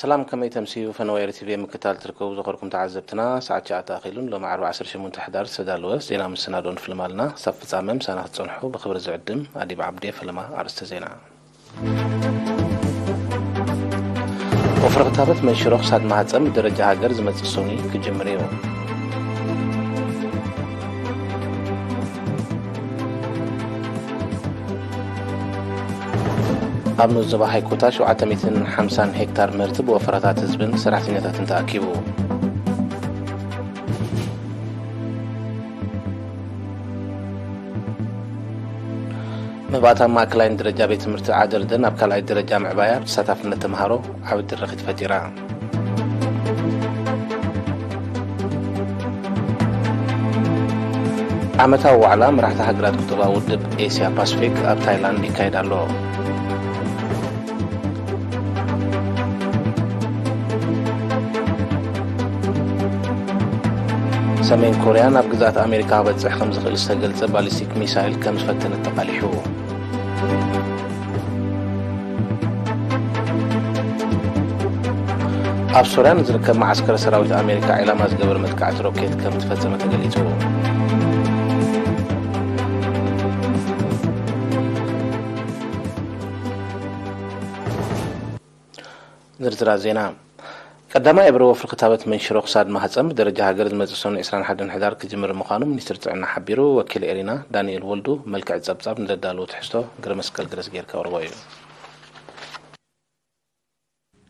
ሰላም፣ ከመይ ተምስዩ? ፈነወ ኤሪ ቲቪ ምክታል ትርከቡ ዝኸርኩም ተዓዘብትና፣ ሰዓት ትሽዓተ ኣኺሉን ሎሚ ዓርቢ ዓሰርተ ሸሞንተ ሕዳር ዝተዳለወ ዜና ምስናዶ ንፍልም ኣለና። ሳብ ፍጻመ ምሳና ክትጸንሑ ብኽብሪ ዝዕድም ኣዲብ ዓብዴ። ፈለማ ኣርእስተ ዜና። ወፍሪ ክታበት መንሽሮ ክሳድ ማህጸን ብደረጃ ሃገር ዝመጽእ ሶኒ ክጅምር እዩ። ኣብ ንኡስ ዞባ ሃይኮታ ሸውዓተ ሚእትን ሓምሳን ሄክታር ምህርቲ ብወፈራታት ህዝብን ሰራሕተኛታትን ተኣኪቡ። መባእታ ማእከላይን ደረጃ ቤት ትምህርቲ ዓደርደን ኣብ ካልኣይ ደረጃ ምዕባያ ብተሳታፍነት ተምሃሮ ዓቢ ድርኺት ፈጢራ። ዓመታዊ ዋዕላ መራሕቲ ሃገራት ቁጠባዊ ውድብ ኤስያ ፓስፊክ ኣብ ታይላንድ ይካየድ ኣሎ። ሰሜን ኮርያ ናብ ግዝኣት ኣሜሪካ ክበጽሕ ከም ዝኽእል ዝተገልጸ ባሊስቲክ ሚሳይል ከም ዝፈተነት ተቓሊሑ። ኣብ ሶርያ ንዝርከብ መዓስከር ሰራዊት ኣሜሪካ ዒላማ ዝገበረ መጥቃዕቲ ሮኬት ከም ዝፈጸመ ተገሊጹ። ዝርዝራት ዜና። ቀዳማይ እብረ ወፍሪ ክታበት መንሽሮ ክሳድ ማህጸን ብደረጃ ሃገር ዝመጽእ ሰኑይ ዕስራን ሓደን ሕዳር ክጅምር ምዃኑ ሚኒስትሪ ጥዕና ሓቢሩ። ወኪል ኤሪና ዳንኤል ወልዱ መልክዕ ጸብጻብ ንዘዳለዎ ትሕዝቶ ግረ መስቀል ግረስ ጌርካ ኣቕርቦ እዩ።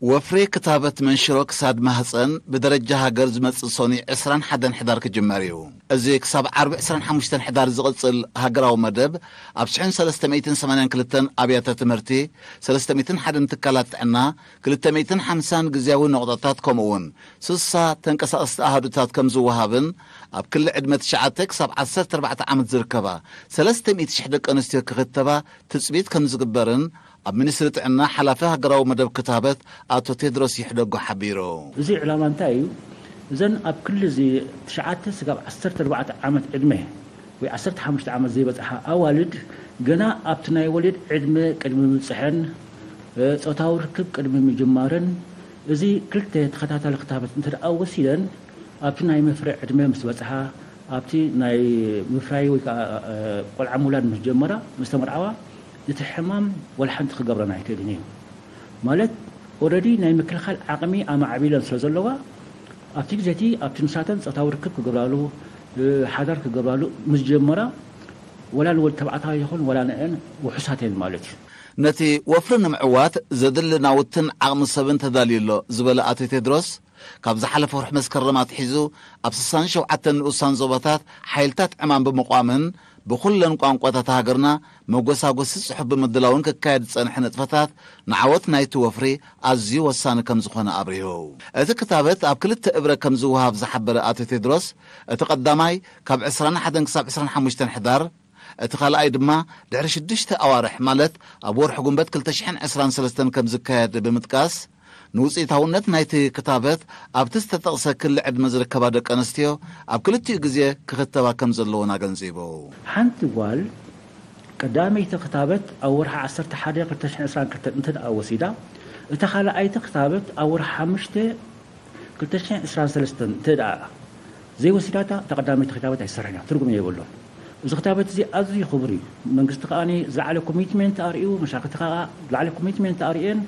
ወፍሪ ክታበት መንሽሮ ክሳድ ማህጸን ብደረጃ ሃገር ዝመጽእ ሰኑይ ዕስራን ሓደን ሕዳር ክጅመር እዩ። እዚ ክሳብ ዓርቢ ዕስራን ሓሙሽተን ሕዳር ዝቕጽል ሃገራዊ መደብ ኣብ ሽሕን ሰለስተ ሚእትን ሰማንያን ክልተን ኣብያተ ትምህርቲ፣ ሰለስተ ሚእትን ሓደን ትካላት ጥዕና፣ ክልተ ሚእትን ሓምሳን ግዝያዊ ነቑጣታት ከምኡውን ስሳ ተንቀሳቐስቲ ኣሃዱታት ከም ዝወሃብን ኣብ ክሊ ዕድመ ትሽዓተ ክሳብ ዓሰርተ ኣርባዕተ ዓመት ዝርከባ ሰለስተ ሚእቲ ሽሕ ደቂ ኣንስትዮ ክኽተባ ትጽቢት ከም ዝግበርን ኣብ ሚኒስትሪ ጥዕና ሓላፊ ሃገራዊ መደብ ክታበት ኣቶ ቴድሮስ ይሕደጎ ሓቢሩ። እዚ ዕላማ እንታይ እዩ? እዘን ኣብ ክሊ እዚ ትሽዓተ ስጋብ ዓሰርተ ኣርባዕተ ዓመት ዕድመ ወይ ዓሰርተ ሓሙሽተ ዓመት ዘይበጽሓ ኣዋልድ ገና ኣብቲ ናይ ወሊድ ዕድመ ቅድሚ ምብጽሐን፣ እ፣ ጾታዊ ርክብ ቅድሚ ምጅማረን፣ እዚ ክልተ ተኸታታሊ ክታበት እንተ ደኣ ወሲደን፣ ኣብቲ ናይ ምፍረ ዕድመ ምስ በጽሓ፣ ኣብቲ ናይ ምፍራይ ወይ ከኣ፣ እ፣ ቆልዓ ምውላድ ምስ ጀመራ፣ ምስ ተመርዓዋ፣ እቲ ሕማም ወላ ሓንቲ ክገብረን ኣይክእልን እዩ። ማለት፣ ኦረዲ ናይ ምክልኻል ዓቕሚ ኣማዕቢለን ስለ ዘለዋ፣ ኣብቲ ግዜ እቲ ኣብቲ ንሳተን ጾታዊ ርክብ ክገብራሉ፣ እ፣ ሓዳር ክገብራሉ ምስ ጀመራ፣ ወላ ንወዲ ተባዕታይ ይኹን ወላ ንአን ውሑሳት እየን ማለት እዩ። ነቲ ወፍሪ ንምዕዋት ዘድሊ ናውትን ዓቕሚ ሰብን ተዳልዩ ኣሎ ዝበለ ኣቶ ቴድሮስ፣ ካብ ዝሓለፈ ወርሒ መስከረም ኣትሒዙ ኣብ ስሳን ሸውዓተን ንኡሳን ዞባታት ሓይልታት ዕማም ብምቋምን ብኹለን ቋንቋታት ሃገርና መጎሳጎሲ ጽሑፍ ብምድላውን ክካየድ ዝጸንሐ ንጥፈታት ንዓወት ናይቲ ወፍሪ ኣዝዩ ወሳኒ ከም ዝኾነ ኣብሪሁ። እቲ ክታበት ኣብ ክልተ እብረ ከም ዝወሃብ ዝሓበረ ኣቶ ቴድሮስ፣ እቲ ቀዳማይ ካብ ዕስራን ሓደን ክሳብ ዕስራን ሓሙሽተን ሕዳር፣ እቲ ካልኣይ ድማ ድሕሪ ሽዱሽተ ኣዋርሕ፣ ማለት ኣብ ወርሒ ጉንበት ክልተ ሽሕን ዕስራን ሰለስተን ከም ዝካየድ ብምጥቃስ፣ ንውጽኢታውነት ናይቲ ክታበት ኣብቲ ዝተጠቕሰ ክሊ ዕድመ ዝርከባ ደቂ ኣንስትዮ ኣብ ክልቲኡ ግዜ ክኽተባ ከም ዘለወን ኣገንዚቡ። ሓንቲ ጓል ቀዳመይቲ ክታበት ኣብ ወርሒ ዓሰርተ ሓደ ክልተ ሽሕን ዕስራን ክልተን እንተ ደኣ ወሲዳ፣ እታ ካልኣይቲ ክታበት ኣብ ወርሒ ሓሙሽተ ክልተ ሽሕን ዕስራን ሰለስተን እንተ ደኣ ዘይወሲዳታ፣ እታ ቀዳመይቲ ክታበት ኣይሰርሕን እያ፣ ትርጉም የብሉን። እዚ ክታበት እዚ ኣዝዩ ክቡር እዩ። መንግስቲ ከኣ ዝለዓለ ኮሚትሜንት ኣርእዩ፣ መሻርክቲ ከኣ ዝለዓለ ኮሚትሜንት ኣርእየን፣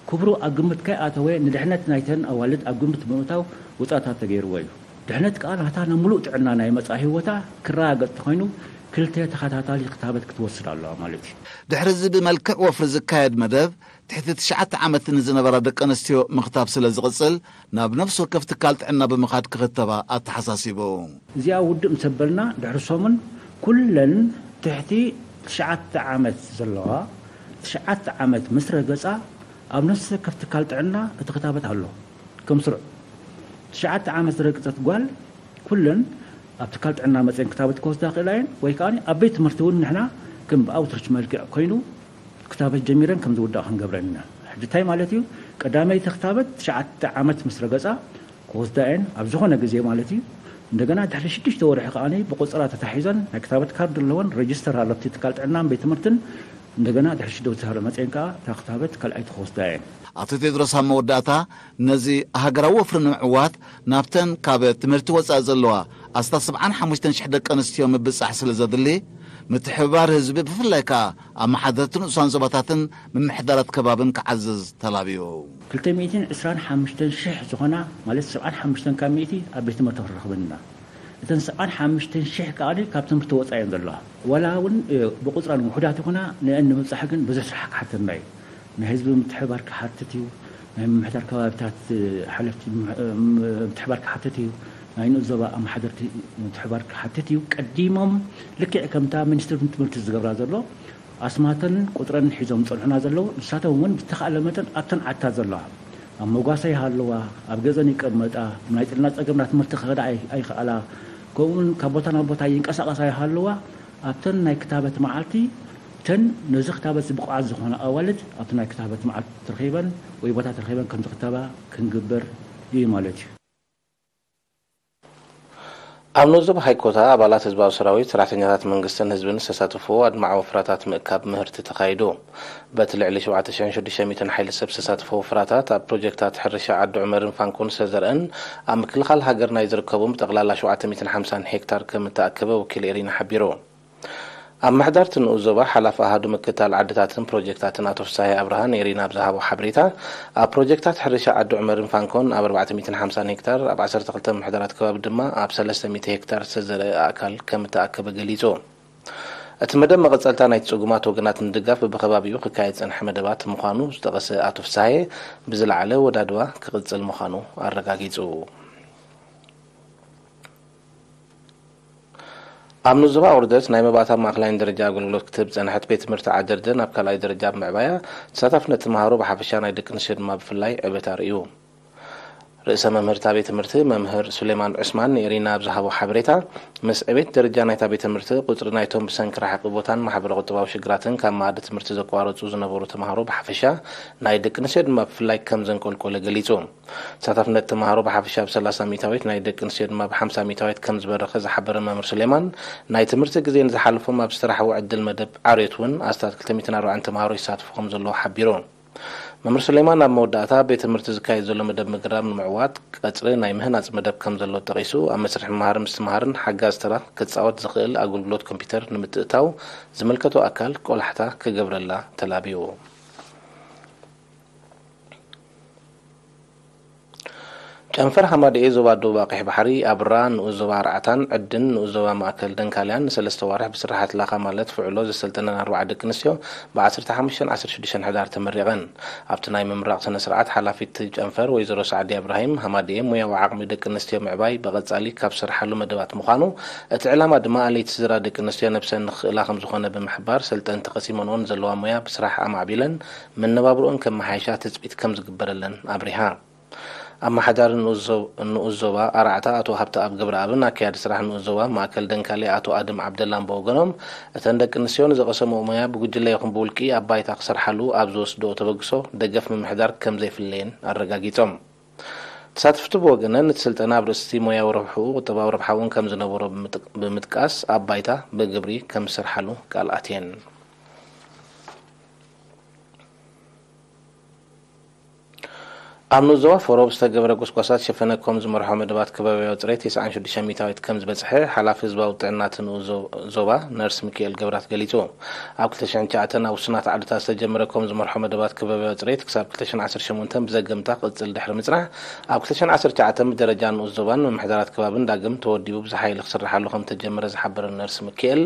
ክብሩ ኣብ ግምት ከይኣተወ ንድሕነት ናይተን ኣዋልድ ኣብ ግምት ብምእታው ወጻእታት ተገይርዎ እዩ። ድሕነት ከኣ ናታ ንሙሉእ ጥዕና ናይ መጻኢ ህይወታ ክረጋገጽ እንተኾይኑ፣ ክልተ ተኸታታሊ ክታበት ክትወስድ ኣለዋ ማለት እዩ። ድሕሪ እዚ ብመልክዕ ወፍሪ ዝካየድ መደብ፣ ትሕቲ ትሽዓተ ዓመት ንዝነበራ ደቂ ኣንስትዮ ምኽታብ ስለ ዝቕጽል፣ ናብ ነፍሲ ወከፍ ትካል ጥዕና ብምኻድ ክኽተባ ኣተሓሳሲቡ። እዚኣ ውድእ ምስ ኣበልና ድሕሪ ሰሙን፣ ኩለን ትሕቲ ትሽዓተ ዓመት ዘለዋ፣ ትሽዓተ ዓመት ምስ ረገጻ፣ ኣብ ነፍሲ ወከፍ ትካል ጥዕና እቲ ክታበት ኣሎ። ከም ስሩዕ፣ ትሽዓተ ዓመት ዝረገጸት ጓል ኩለን ኣብ ትካል ጥዕና መጺኤን ክታበት ክወስዳ ይኽእላ እየን፣ ወይ ከኣ ኣብ ቤት ትምህርቲ እውን ንሕና ከም ብኣውትሪች መልክዕ ኮይኑ ክታበት ጀሚረን ከም ዝውዳእ ክንገብረን ኢና። ሕጂ እንታይ ማለት እዩ? ቀዳመይቲ ክታበት ትሽዓተ ዓመት ምስ ረገጻ ክወስዳ እየን፣ ኣብ ዝኾነ ግዜ ማለት እዩ። እንደገና ድሕሪ ሽዱሽተ ወርሒ ከኣ ብቆጸራ ተታሒዘን ናይ ክታበት ካርድ ኣለወን፣ ሬጅስተር ኣሎ ኣብቲ ትካል ጥዕናን ቤት ትምህርትን፣ እንደገና ድሕሪ ሽዱሽተ ወርሒ መፅአን ከዓ እታ ክታበት ካልኣይቲ ክወስዳ እየን። ኣቶ ቴድሮስ ኣብ መወዳእታ፣ ነዚ ሃገራዊ ወፍሪ ንምዕዋት ናብተን ካብ ትምህርቲ ወፃኢ ዘለዋ ኣስታት ሰብዓን ሓሙሽተን ሽሕ ደቂ ኣንስትዮ ምብፃሕ ስለ ዘድሊ፣ ምትሕብባር ህዝቢ ብፍላይ ከዓ ኣመሓደርቲ ንኡሳን ዞባታትን ምምሕዳራት ከባብን ክዓዝዝ ተላብዩ። ክልተ ሚእትን ዕስራን ሓሙሽተን ሽሕ ዝኾና፣ ማለት ሰብዓን ሓሙሽተን ካብ ሚእቲ ኣብ ቤት ትምህርቲ ክንረኽበን ኢና። እተን ሰብዓን ሓሙሽተን ሽሕ ከኣ ካብ ትምህርቲ ወጻኢ እየን ዘለዋ። ዋላ እውን፣ እ፣ ብቁጽረን ውሑዳት ይኹና፣ ንአን ንምብጻሕ ግን ብዙሕ ስራሕ ክሓተና እዩ። ናይ ህዝቢ ምትሕብባር ክሓትት እዩ። ናይ ምምሕዳር ከባቢታት፣ እ፣ ሓለፍቲ ምሕ-፣ እ፣ ምትሕብባር ክሓትት እዩ። ናይ ንኡስ ዞባ ኣመሓደርቲ ምትሕብባር ክሓትት እዩ። ቀዲሞም ልክዕ ከምታ ሚኒስትሪ ትምህርቲ ዝገብራ ዘሎ፣ ኣስማተን ቁጽረን ሒዞም ዝጸንሑና ዘለዉ፣ ንሳቶም እውን ብዝተኻእለ መጠን ኣብተን ዓድታት ዘለዋ፣ ኣብ መጓሰ ይሃለዋ፣ ኣብ ገዘን ይቀመጣ፣ ናይ ጥዕና ጸገም፣ ናብ ትምህርቲ ክኸዳ ኣይ-፣ ኣይኽኣላ፣ ከምኡውን ካብ ቦታ ናብ ቦታ ይንቀሳቐሳ ይሃለዋ፣ ኣብተን ናይ ክታበት መዓልቲ፣ እተን ነዚ ክታበት ብቑዓት ዝኾና ኣዋልድ ኣብቲ ናይ ክታበት መዓልቲ ተረኺበን ወይ ቦታ ተረኺበን ከም ዝኽተባ ክንግበር እዩ ማለት እዩ። ኣብ ንኡስ ዞባ ሃይኮታ ኣባላት ህዝባዊ ሰራዊት፣ ሰራሕተኛታት መንግስትን ህዝብን ዝተሳተፍዎ ኣድማዒ ወፍራታት ምእካብ ምህርቲ ተኻይዱ። በቲ ልዕሊ ሸውዓተ ሽሕን ሽዱሽተ ሚእትን ሓይሊ ሰብ ዝተሳተፎ ወፍራታት ኣብ ፕሮጀክታት ሕርሻ ዓዲ ዑመርን ፋንኮን ዝተዘርአን ኣብ ምክልኻል ሃገር ናይ ዝርከቡ ብጠቕላላ ሸውዓተ ሚእትን ሓምሳን ሄክታር ከም እተኣከበ ወኪል ኤሪና ሓቢሩ። ኣመሓዳርቲ ንኡስ ዞባ ሓላፊ ኣሃዱ ምክትታል ዓድታትን ፕሮጀክታትን ኣቶ ፍሳሄ ኣብርሃ ንኤሪና ኣብ ዝሃቦ ሓበሬታ፣ ኣብ ፕሮጀክታት ሕርሻ ዓዲ ዑመርን ፋንኮን ኣብ ኣርባዕተ ሚእትን ሓምሳን ሄክታር፣ ኣብ ዓሰርተ ክልተ ምምሕዳራት ከባቢ ድማ ኣብ ሰለስተ ሚእቲ ሄክታር ዝተዘርአ ኣእካል ከም እተኣከበ ገሊጹ። እቲ መደብ መቐጸልታ ናይቲ ጽጉማት ወገናት ምድጋፍ ብብኸባቢኡ ክካየድ ዝጸንሐ መደባት ምዃኑ ዝጠቐሰ ኣቶ ፍሳሄ፣ ብዝለዓለ ወዳድባ ክቕጽል ምዃኑ ኣረጋጊጹ። ኣብ ንኡስ ዞባ ኦርደት ናይ መባእታን ማእኸላይን ደረጃ ኣገልግሎት ክትህብ ዝጸንሐት ቤት ትምህርቲ ዓደርደ ናብ ካልኣይ ደረጃ ብምዕባያ፣ ተሳታፍነት ተምሃሮ ብሓፈሻ ናይ ደቂ ኣንስትዮ ድማ ብፍላይ ዕቤት ኣርእዩ። ርእሰ መምህር እታ ቤት ትምህርቲ መምህር ሱሌማን ዑስማን ንኤሪና ኣብ ዝሃቦ ሓበሬታ፣ ምስ ዕቤት ደረጃ ናይታ ቤት ትምህርቲ፣ ቁጽሪ ናይቶም ብሰንኪ ርሕቂ ቦታን ማሕበረ ቁጠባዊ ሽግራትን ካብ መኣዲ ትምህርቲ ዘቋረጹ ዝነበሩ ተምሃሮ ብሓፈሻ፣ ናይ ደቂ ኣንስትዮ ድማ ብፍላይ ከም ዘንቆልቆለ ገሊጹ። ተሳታፍነት ተምሃሮ ብሓፈሻ ብ ሰላሳ ሚእታዊት፣ ናይ ደቂ ኣንስትዮ ድማ ብ ሓምሳ ሚእታዊት ከም ዝበረኸ ዝሓበረ መምህር ሱሌማን፣ ናይ ትምህርቲ ግዜ ንዝሓለፎም ኣብ ዝተራሕዎ ዕድል መደብ ዓርዮት እውን ኣስታት ክልተ ሚእትን ኣርባዓን ተምሃሮ ይሳተፉ ከም ዘለዉ ሓቢሩ። መምህር ሱሌማን ኣብ መወዳእታ፣ ቤት ትምህርቲ ዝካየድ ዘሎ መደብ ምግራብ ንምዕዋት ቀጽሪ ናይ ምህናጽ መደብ ከም ዘሎ ጠቒሱ፣ ኣብ መስርሕ ምምሃርን ምስትምሃርን ሓጋዚ ተራ ክጻወት ዝኽእል ኣገልግሎት ኮምፒውተር ንምትእትታው ዝምልከቶ ኣካል ቆላሕታ ክገብረላ ተላብዩ። ጨንፈር ሃማደኤ ዞባ ደቡብ ኣቕሕ ባሕሪ ኣብራ ንኡስ ዞባ ኣርዓታን ዕድን ንኡስ ዞባ ማእከል ደንካልያን ንሰለስተ ዋርሕ ብስራሓት ላኻ ማለት ፍዕሎ ዘሰልጠነን ኣርባዓ ደቂ ኣንስትዮ ብ ዓሰርተ ሓሙሽተን ዓሰርተ ሽዱሽተን ሕዳር ተመሪቐን። ኣብቲ ናይ ምምራቕ ስነ ስርዓት ሓላፊት ጨንፈር ወይዘሮ ሳዕዲ እብራሂም ሃማደኤ ሞያዊ ዓቕሚ ደቂ ኣንስትዮ ምዕባይ ብቐጻሊ ካብ ዝሰርሓሉ መደባት ምዃኑ፣ እቲ ዕላማ ድማ ኣለይቲ ስድራ ደቂ ኣንስትዮ ነብሰን ንኽኽእላ ከም ዝኾነ ብምሕባር፣ ሰልጠንቲ ቀሲመንኦ ንዘለዋ ሞያ ብስራሕ ኣማዕቢለን መነባብሮኦን ከመሓይሻ ትጽቢት ከም ዝግበረለን ኣብሪሃ። ኣመሓዳሪ ንኡስ ዞ-፣ ንኡስ ዞባ ኣርዓታ ኣቶ ሃብተኣብ ገብረኣብን ኣካያዲ ስራሕ ንኡስ ዞባ ማእከል ደንካሊ ኣቶ ኣድም ዓብደላን ብወገኖም፣ እተን ደቂ ኣንስትዮ ንዝቐሰምኦ ሞያ ብጉጅለ ይኹን ብውልቂ ኣብ ባይታ ክሰርሓሉ ኣብ ዝወስድኦ ተበግሶ ደገፍ ምምሕዳር ከም ዘይፍለየን ኣረጋጊጾም። ተሳተፍቲ ብወገነን፣ እቲ ስልጠና ኣብ ርእሲ ሞያዊ ረብሕኡ ቁጠባዊ ረብሓ እውን ከም ዝነበሮ ብምጥ-፣ ብምጥቃስ፣ ኣብ ባይታ ብግብሪ ከም ዝሰርሓሉ ቃል ኣትየን። ኣብ ንኡስ ዞባ ፎሮብ ዝተገበረ ጎስጓሳት ሸፈነ ኮም ዝመርሖ መደባት ከባቢያዊ ጽሬት ተስዓን ሽዱሽተ ሚእታዊት ከም ዝበጽሐ ሓላፊ ህዝባዊ ጥዕና እቲ ንኡስ ዞ-፣ ዞባ ነርስ ሚካኤል ገብራት ገሊጹ። ኣብ ክልተ ሽሕን ትሽዓተን ኣብ ውሱናት ዓድታት ዝተጀመረ ኮም ዝመርሖ መደባት ከባቢያዊ ጽሬት ክሳብ ክልተ ሽሕን ዓሰርተ ሸሞንተን ብዘገምታ ክቕጽል ድሕሪ ምጽናሕ፣ ኣብ ክልተ ሽሕን ዓሰርተ ትሽዓተን ብደረጃ ንኡስ ዞባን ምምሕዳራት ከባብን ዳግም ተወዲቡ ብዝሓ ሓይሊ ክስርሓሉ ከም ተጀመረ ዝሓበረ ነርስ ሚካኤል፣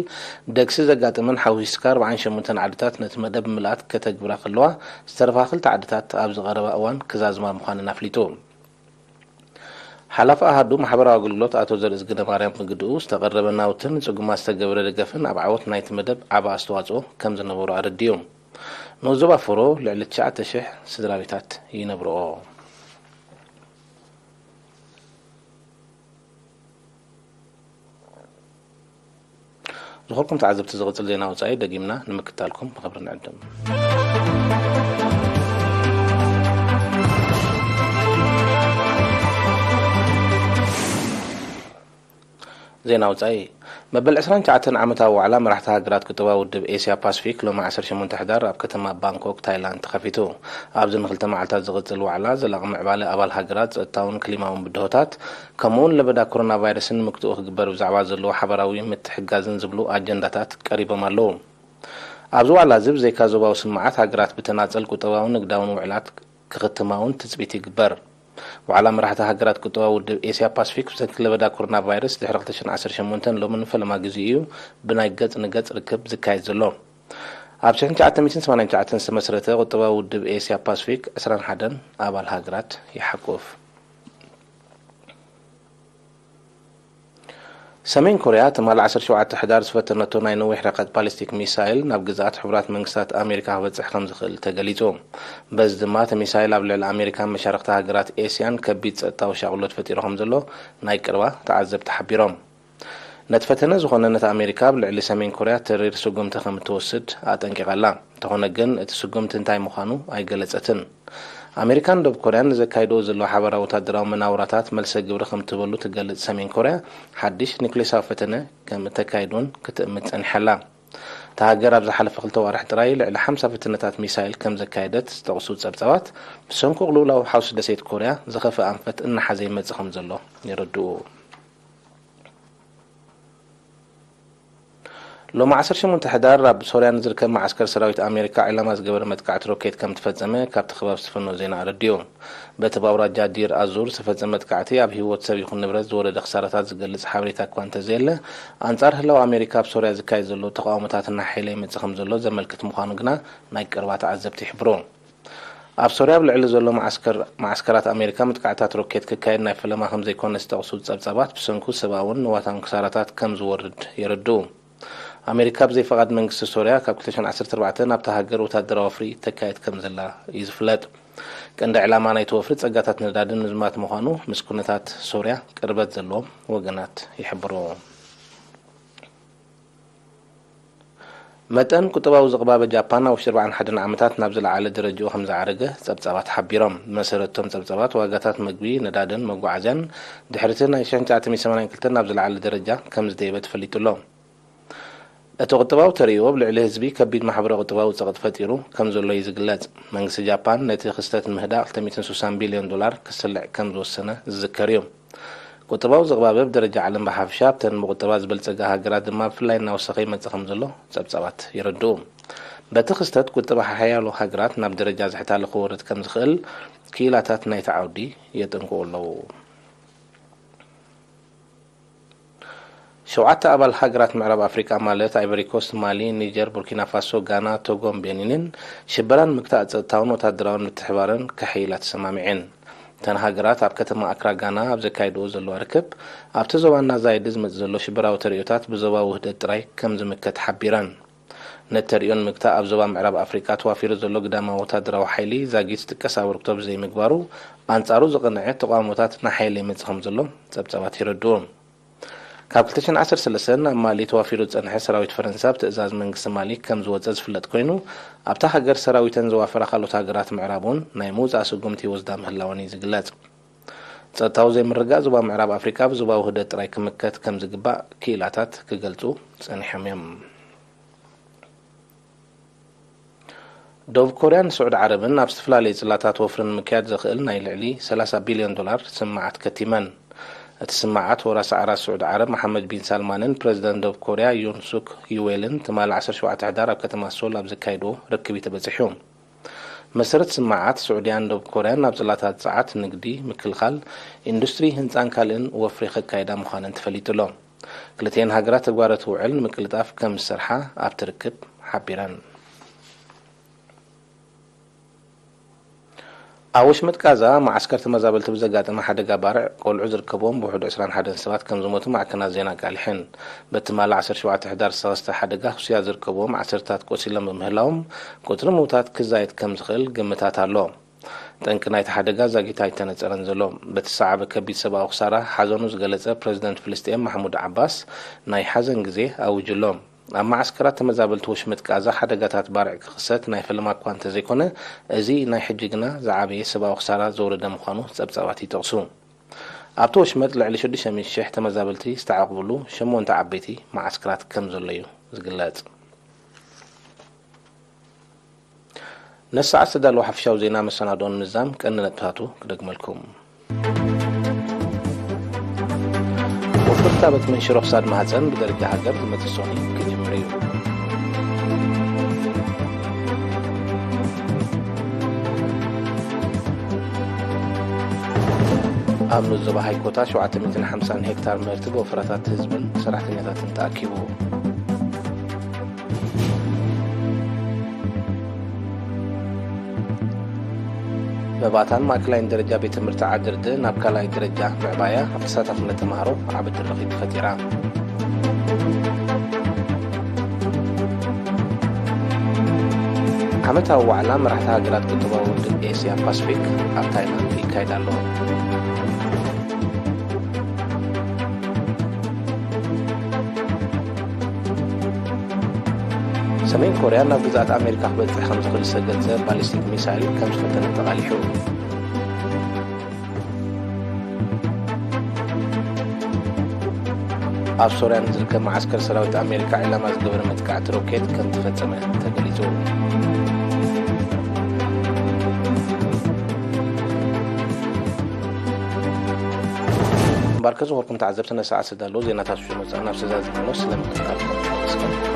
ደግሲ ዘጋጠመን ሓዊስካ ኣርባዓን ሸሞንተን ዓድታት ነቲ መደብ ብምልኣት ከተግብራ ከለዋ፣ ዝተረፋ ክልተ ዓድታት ኣብዚ ቀረባ እዋን ክዛዝማ ምዃነን ኣፍሊጡ። ሓላፊ ኣሃዱ ማሕበራዊ ኣገልግሎት ኣቶ ዘርእዝግነ ማርያም ምግድኡ፣ ዝተቐረበ ናውትን ንጽጉማት ዝተገብረ ደገፍን ኣብ ዓወት ናይቲ መደብ ዓቢ ኣስተዋጽኦ ከም ዝነበሮ ኣረዲኡ። ንኡስ ዞባ ፎሮ ልዕሊ ትሽዓተ ሽሕ ስድራ ቤታት ይነብርኦ። ዝኾንኩም ተዓዘብቲ፣ ዝቕጽል ዜና ወጻኢ ደጊምና ንምክታልኩም ብኽብሪ ንዕድም። ዜና ውጻኢ። መበል ዕስራን ትሽዓተን ዓመታዊ ዋዕላ መራሕቲ ሃገራት ቁጠባዊ ውድብ ኤስያ ፓስፊክ ሎሚ ዓሰርተ ሸሞንተ ሕዳር ኣብ ከተማ ባንኮክ ታይላንድ ተኸፊቱ። ኣብዚ ንክልተ መዓልታት ዝቕጽል ዋዕላ ዘላቒ ምዕባለ ኣባል ሃገራት፣ ጸጥታውን ክሊማውን ብድሆታት፣ ከምኡውን ለበዳ ኮሮና ቫይረስን ንምክትኡ ክግበር ብዛዕባ ዘለዎ ሓባራዊ ምትሕግጋዝን ዝብሉ ኣጀንዳታት ቀሪቦም ኣለዉ። ኣብዚ ዋዕላ እዚ ብዘይካ ዞባዊ ስምዓት፣ ሃገራት ብተናጸል ቁጠባውን ንግዳውን ውዕላት ክኽትማውን ትጽቢት ይግበር። ዋዕላ መራሕቲ ሃገራት ቁጠባዊ ውድብ ኤስያ ፓስፊክ ብሰንኪ ለበዳ ኮሮና ቫይረስ ድሕሪ ክልተ ሽሕን ዓሰርተ ሸሞንተን ሎሚ ንፈለማ ግዜኡ እዩ ብናይ ገጽ ንገጽ ርክብ ዝካየድ ዘሎ። ኣብ ሽሕን ትሽዓተ ሚእትን ሰማንያን ትሽዓተን ዝተመስረተ ቁጠባዊ ውድብ ኤስያ ፓስፊክ ዕስራን ሓደን ኣባል ሃገራት ይሓቁፍ። ሰሜን ኮርያ ትማሊ ዓሰርተ ሸውዓተ ሕዳር ዝፈተነቶ ናይ ነዊሕ ርሕቀት ባሊስቲክ ሚሳይል ናብ ግዝኣት ሕቡራት መንግስታት ኣሜሪካ ክበጽሕ ከም ዝኽእል ተገሊጹ። በዚ ድማ እቲ ሚሳይል ኣብ ልዕሊ ኣሜሪካን መሻርኽቲ ሃገራት ኤስያን ከቢድ ጸጥታዊ ሻቕሎት ፈጢሩ ከም ዘሎ ናይ ቀረባ ተዓዘብቲ ሓቢሮም። ነቲ ፈተነ ዝኾነ ነቲ ኣሜሪካ ኣብ ልዕሊ ሰሜን ኮርያ ተሪር ስጉምቲ ከም እትወስድ ኣጠንቂቓ ኣላ። እንተኾነ ግን እቲ ስጉምቲ እንታይ ምዃኑ ኣይገለጸትን። ኣሜሪካን ደቡብ ኮርያን ንዘካይድኦ ዘለዋ ሓባራዊ ወታደራዊ መናውራታት መልሰ ግብሪ ከም እትህበሉ ትገልጽ ሰሜን ኮርያ፣ ሓድሽ ኒኩሌሳዊ ፈተነ ከም እተካይድ እውን ክትእምት ጸኒሓ ኣላ። እታ ሃገር ኣብ ዝሓለፈ ክልተ ኣዋርሕ ጥራይ ልዕሊ ሓምሳ ፈተነታት ሚሳይል ከም ዘካየደት ዝጠቕሱ ጸብጻባት፣ ብሰንኪ ቅልውላው ሓውሲ ደሴት ኮርያ ዝኸፍአ ኣንፈት እናሓዘ ይመጽእ ከም ዘሎ የረድኡ። ሎሚ ዓሰርተ ሸሞንተ ሕዳር ኣብ ሶርያ ንዝርከብ መዓስከር ሰራዊት ኣሜሪካ ዕላማ ዝገበረ መጥቃዕቲ ሮኬት ከም ተፈጸመ ካብቲ ከባቢ ዝተፈነወ ዜና ኣረዲኡ። በቲ ብኣውራጃ ዲር ኣዙር ዝተፈጸመ መጥቃዕቲ ኣብ ህይወት ሰብ ይኹን ንብረት ዝወረደ ክሳራታት ዝገልጽ ሓበሬታ እኳ እንተዘየለ፣ ኣንጻር ህላወ ኣሜሪካ ኣብ ሶርያ ዝካየድ ዘሎ ተቓውሞታት እናሓየለ ይመጽእ ከም ዘሎ ዘመልክት ምዃኑ ግና ናይ ቀረባ ተዓዘብቲ ይሕብሩ። ኣብ ሶርያ ኣብ ልዕሊ ዘሎ መዓስከር-፣ መዓስከራት ኣሜሪካ መጥቃዕታት ሮኬት ክካየድ ናይ ፈለማ ከም ዘይኮነ ዝጠቕሱ ጸብጻባት፣ ብሰንኩ ሰብኣውን ንዋታውን ክሳራታት ከም ዝወርድ የረድኡ። ኣሜሪካ ብዘይ ፈቓድ መንግስቲ ሶርያ ካብ ክልተ ሽሕን ዓሰርተ ኣርባዕተን ኣብታ ሃገር ወታደራዊ ወፍሪ ተካየድ ከም ዘላ እዩ ዝፍለጥ። ቀንዲ ዕላማ ናይቲ ወፍሪ ጸጋታት ነዳድን ምዝማት ምዃኑ ምስ ኩነታት ሶርያ ቅርበት ዘለዎም ወገናት ይሕብሩ። መጠን ቁጠባዊ ዝቕባበ ጃፓን ኣብ ውሽጢ ኣርባዓን ሓደን ዓመታት ናብ ዝለዓለ ደረጃኡ ከም ዝዓረገ ጸብጻባት ሓቢሮም። ብመሰረት እቶም ጸብጻባት፣ ዋጋታት መግቢ፣ ነዳድን መጓዓዝያን ድሕሪ እቲ ናይ ሽሕን ትሽዓተ ሚእትን ሰማንያን ክልተን ናብ ዝለዓለ ደረጃ ከም ዝደየበ ተፈሊጡ ኣሎ። እቲ ቁጠባዊ ተርእዮ ኣብ ልዕሊ ህዝቢ ከቢድ ማሕበረ ቁጠባዊ ጸቕጢ ፈጢሩ ከም ዘሎ እዩ ዝግለጽ። መንግስቲ ጃፓን ነቲ ክስተት ንምህዳእ ክልተ ሚእትን ስሳን ቢልዮን ዶላር ክስልዕ ከም ዝወሰነ ዝዝከር እዩ። ቁጠባዊ ዝቕባበ ብደረጃ ዓለም ብሓፈሻ፣ ኣብተን ብቁጠባ ዝበልጸጋ ሃገራት ድማ ብፍላይ እናወሰኸ ይመጽእ ከም ዘሎ ጸብጻባት የረድኡ። በቲ ክስተት ቁጠባ ሓያሎ ሃገራት ናብ ደረጃ ዝሕታለ ክወርድ ከም ዝኽእል ክኢላታት ናይቲ ዓውዲ የጠንቅቑ ኣለዉ። ሸውዓተ ኣባል ሃገራት ምዕራብ ኣፍሪቃ ማለት ኣይቨሪ ኮስት፣ ማሊ፣ ኒጀር፣ ቡርኪና ፋሶ፣ ጋና፣ ቶጎን ቤኒንን ሽበራን ምግታእ ጸጥታውን ወታደራውን ምትሕባርን ከሐይላ ተሰማሚዐን። እተን ሃገራት ኣብ ከተማ ኣክራ ጋና ኣብ ዘካይድኦ ዘለዋ ርክብ፣ ኣብቲ ዞባ እናዛየደ ዝመጽእ ዘሎ ሽበራዊ ተርእዮታት ብዞባዊ ውህደት ጥራይ ከም ዝምከት ሓቢረን። ነቲ ተርእዮ ንምግታእ ኣብ ዞባ ምዕራብ ኣፍሪቃ ተዋፊሩ ዘሎ ግዳማዊ ወታደራዊ ሓይሊ ዛጊት ዝጥቀስ ኣበርክቶ ብዘይምግባሩ፣ ኣንጻሩ ዝቐንዐ ተቓውሞታት እናሓየለ ይመጽእ ከም ዘሎ ጸብጻባት የረድኡ። ካብ ክልተ ሽሕን ዓሰርተ ሰለስተን ናብ ማሊ ተዋፊሩ ዝጸንሐ ሰራዊት ፈረንሳ ብትእዛዝ መንግስቲ ማሊ ከም ዝወጸ ዝፍለጥ ኮይኑ፣ ኣብታ ሃገር ሰራዊተን ዘዋፈራ ካልኦት ሃገራት ምዕራብ እውን ናይ ምውጻእ ስጉምቲ ይወስዳ ምህላወን እዩ ዝግለጽ። ጸጥታዊ ዘይምርግጋእ ዞባ ምዕራብ ኣፍሪቃ ብዞባዊ ውህደት ጥራይ ክምከት ከም ዝግባእ ክኢላታት ክገልጹ ጸኒሖም እዮም። ደቡብ ኮርያን ስዑዲ ዓረብን ኣብ ዝተፈላለዩ ጽላታት ወፍሪ ንምክያድ ዘኽእል ናይ ልዕሊ ሰላሳ ቢልዮን ዶላር ስምምዓት ከቲመን። እቲ ስምምዓት ወራሲ ዓራት ስዑዲ ዓረብ መሓመድ ቢን ሳልማንን ፕረዚደንት ደቡብ ኮርያ ዩን ሱክ ዩዌልን ትማሊ ዓሰርተ ሸውዓተ ሕዳር ኣብ ከተማ ሶል ኣብ ዘካየድዎ ርክብ እዩ ተበጺሑ። መሰረት ስምምዓት፣ ስዑድያን ደቡብ ኮርያን ኣብ ጽላታት ጸዓት፣ ንግዲ፣ ምክልኻል፣ ኢንዱስትሪ፣ ህንጻን ካልእን ወፍሪ ከካይዳ ምዃነን ተፈሊጡ ኣሎ። ክልቲኤን ሃገራት ተግባራዊ ውዕል ንምቅልጣፍ ከም ዝሰርሓ ኣብቲ ርክብ ሓቢረን። ኣብ ወሽመጥ ጋዛ መዓስከር ተመዛበልቲ ብዘጋጠመ ሓደጋ ባርዕ፣ ቆልዑ ዝርከብዎም ብውሕዱ ዕስራን ሓደን ሰባት ከም ዝሞቱ ማዕከናት ዜና ኣቃሊሐን። በቲ ትማሊ ዓሰርተ ሸውዓተ ሕዳር ዝተኸስተ ሓደጋ፣ ህሱያት ዝርከብዎም ዓሰርታት ቆሲሎም ብምህላዎም፣ ቁጽሪ ምውታት ክዛየድ ከም ዝኽእል ግምታት ኣሎ። ጠንቂ ናይቲ ሓደጋ ዛጊት ኣይተነጸረን ዘሎ። በቲ ዝሰዓበ ከቢድ ሰብኣዊ ክሳራ ሓዘኑ ዝገለጸ ፕረዚደንት ፍልስጤም ማሕሙድ ዓባስ፣ ናይ ሓዘን ግዜ ኣዊጁ ኣሎ። ኣብ መዓስከራት ተመዛበልቲ ወሽመጥ ጋዛ ሓደጋታት ባርዕ ክኽሰት ናይ ፈለማ እኳ እንተዘይኮነ፣ እዚ ናይ ሕጂ ግና ዝዓበየ ሰብኣዊ ክሳራ ዘውረደ ምዃኑ ጸብጻባት ይጠቕሱ። ኣብቲ ወሽመጥ ልዕሊ ሽዱሽተ ሚእቲ ሽሕ ተመዛበልቲ ዝተዓቑብሉ ሸሞንተ ዓበይቲ መዓስከራት ከም ዘሎ እዩ ዝግለጽ። ነዚ ሰዓት ዝተዳለወ ሓፈሻዊ ዜና መሰናድኦ ንምዝዛም ቀንዲ ነጥብታቱ ክደግመልኩም። ወፍሪ ክታበት መንሽሮ ክሳድ ማህጸን ብደረጃ ሃገር ዝመጽእ ሶኒ ክጅምር እዩ። ኣብ ንኡስ ዞባ ሃይኮታ ሸውዓተ ሚእትን ሓምሳን ሄክታር ምህርቲ ብወፈራታት ህዝብን ሰራሕተኛታትን ተኣኪቡ። መባእታን ማእከላይን ደረጃ ቤት ትምህርቲ ዓድርድ ናብ ካልኣይ ደረጃ ምዕባያ ኣብ ተሳታፍነት ተምሃሮ ዓቢ ድርኺት ፈጢራ። ዓመታዊ ዋዕላ መራሕቲ ሃገራት ቁጠባዊ ውድብ ኤስያ ፓስፊክ ኣብ ታይላንድ ይካየድ ኣሎ። ሰሜን ኮርያ ናብ ግዝኣት ኣሜሪካ ክበጽሕ ከም ዝኽእል ዝተገልጸ ባሊስቲክ ሚሳይል ከም ዝፈተነ ተቓሊሑ። ኣብ ሶርያ ንዝርከብ መዓስከር ሰራዊት ኣሜሪካ ዒላማ ዝገበረ መጥቃዕቲ ሮኬት ከም ተፈጸመ ተገሊጹ። እምበኣርከ ዝኸበርኩም ተዓዘብቲ፣ ነዚ ሰዓት ዝተዳለዉ ዜናታት ሽዑ መጻእና ኣብ ሰዛዚ ምኖስ ስለምክትታልኩም ተመስገን።